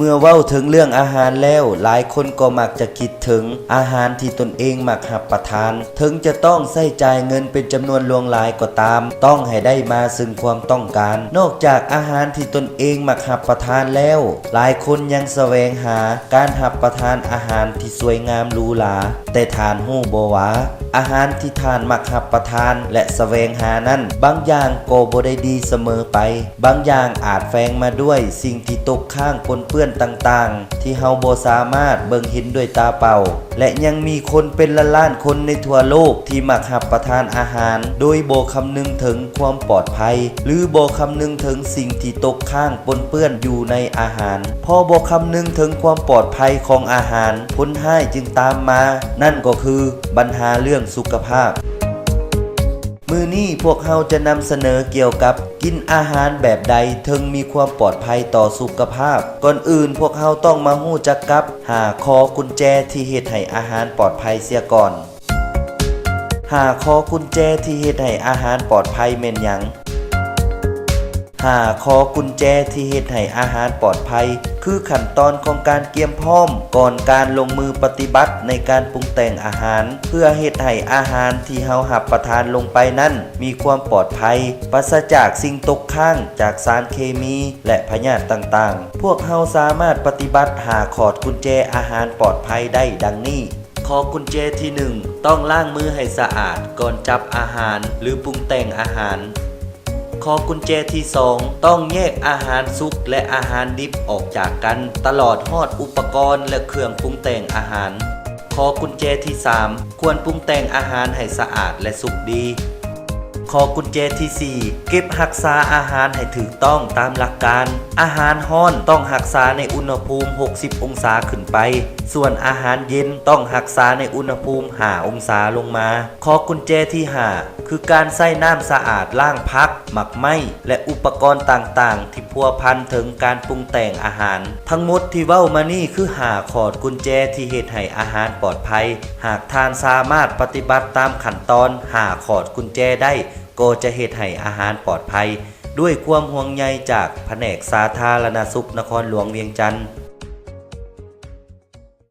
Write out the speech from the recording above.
ເມື່ອເວົ້າເຖິງເລື່ອງອາຫານແລ້ວ, ຫຼາຍຄົນກໍມັກຈະຄິດເຖິງອາຫານທີ່ຕົນເອງມັກຮັບປະທານ. ເຖິງຈະຕ້ອງໃຊ້ຈ່າຍເງິນເປັນຈຳນວນຫຼວງຫຼາຍກໍຕາມ, ຕ້ອງໃຫ້ໄດ້ມາເຊິ່ງຄວາມຕ້ອງການ. ນອກຈາກອາຫານທີ່ຕົນເອງມັກຮັບປະທານແລ້ວ, ຫຼາຍຄົນຍັງສະແຫວງຫາການຮັບປະທານອາຫານທີ່ສວຍງາມຫຼູຫຼາ. ແຕ່ທ່ານຮູ້ບໍ່ວ່າ ອາຫານທີ່ທ່ານມັກຮັບປະທານ ແລະ ສະແຫວງຫານັ້ນ, ບາງຢ່າງກໍບໍ່ໄດ້ດີສະເໝີໄປ. ບາງຢ່າງອາດແຝງມາດ້ວຍສິ່ງທີ່ຕົກຄ້າງປົນເປື້ອນຕ່າງໆ ທີ່ເຮົາບໍ່ສາມາດເບິ່ງເຫັນດ້ວຍຕາເປົ່າ ແລະ ຍັງມີຄົນເປັນລ້ານໆຄົນໃນທົ່ວໂລກທີ່ມັກຮັບປະທານອາຫານໂດຍບໍ່ຄຳນຶງເຖິງຄວາມປອດໄພ ຫຼື ບໍ່ຄຳນຶງເຖິງສິ່ງທີ່ຕົກຄ້າງປົນເປື້ອນຢູ່ໃນອາຫານ. ພໍບໍ່ຄຳນຶງເຖິງຄວາມປອດໄພຂອງອາຫານ, ຜົນຮ້າຍຈຶ່ງຕາມມາ, ນັ້ນກໍຄືບັນຫາເລື່ອງສຸຂະພາບ. ມື້ນີ້ພວກເຮົາຈະນຳສະເໜີກ່ຽວກັບ ກິນອາຫານແບບໃດເຖິງມີຄວາມປອດໄພຕໍ່ສຸຂະພາບ. ກ່ອນອື່ນ, ພວກເຮົາຕ້ອງມາຮູ້ຈັກກັບຫ້າຂໍ້ກຸນແຈທີ່ເຮັດໃຫ້ອາຫານປອດໄພເສຍກ່ອນ. ຫ້າຂໍ້ກຸນແຈທີ່ເຮັດໃຫ້ອາຫານປອດໄພແມ່ນຫຍັງ? ຫ້າຂໍ້ກຸນແຈທີ່ເຮັດໃຫ້ອາຫານປອດໄພ ຄືຂັ້ນຕອນຂອງການກຽມພ້ອມກ່ອນການລົງມືປະຕິບັດໃນການປຸງແຕ່ງອາຫານ ເພື່ອເຮັດໃຫ້ອາຫານທີ່ເຮົາຮັບປະທານລົງໄປນັ້ນມີຄວາມປອດໄພ, ປາສະຈາກສິ່ງຕົກຄ້າງຈາກສານເຄມີ ແລະ ພະຍາດຕ່າງໆ. ພວກເຮົາສາມາດປະຕິບັດຫ້າຂໍ້ກຸນແຈອາຫານປອດໄພໄດ້ດັ່ງນີ້. ຂໍ້ກຸນແຈທີໜຶ່ງ, ຕ້ອງລ້າງມືໃຫ້ສະອາດກ່ອນຈັບອາຫານ ຫຼື ປຸງແຕ່ງອາຫານ. ຂໍ້ກຸນແຈທີສອງ, ຕ້ອງແຍກອາຫານສຸກ ແລະ ອາຫານດິບອອກຈາກກັນ, ຕະຫຼອດຮອດອຸປະກອນ ແລະ ເຄື່ອງປຸງແຕ່ງອາຫານ. ຂໍ້ກຸນແຈທີສາມ, ຄວນປຸງແຕ່ງອາຫານໃຫ້ສະອາດ ແລະ ສຸກດີ. ຂໍ້ກຸນແຈທີສີ່, ເກັບຮັກສາອາຫານໃຫ້ຖືກຕ້ອງຕາມຫຼັກການ. ອາຫານຮ້ອນຕ້ອງຮັກສາໃນອຸນຫະພູມຫົກສິບອົງສາຂຶ້ນໄປ, ສ່ວນອາຫານເຢັນຕ້ອງຮັກສາໃນອຸນຫະພູມຫ້າອົງສາລົງມາ. ຂໍ້ກຸນແຈທີຫ້າ ຄືການໃຊ້ນ້ຳສະອາດລ້າງຜັກ, ໝາກໄມ້ ແລະ ອຸປະກອນຕ່າງໆທີ່ພົວພັນເຖິງການປຸງແຕ່ງອາຫານ. ທັງໝົດທີ່ເວົ້າມານີ້ຄືຫ້າຂໍ້ກຸນແຈທີ່ເຮັດໃຫ້ອາຫານປອດໄພ. ຫາກທ່ານສາມາດປະຕິບັດຕາມຂັ້ນຕອນຫ້າຂໍ້ກຸນແຈໄດ້, ກໍຈະເຮັດໃຫ້ອາຫານປອດໄພ. ດ້ວຍຄວາມຫ່ວງໃຍຈາກພະແນກສາທາລະນະສຸກນະຄອນຫຼວງວຽງຈັນ.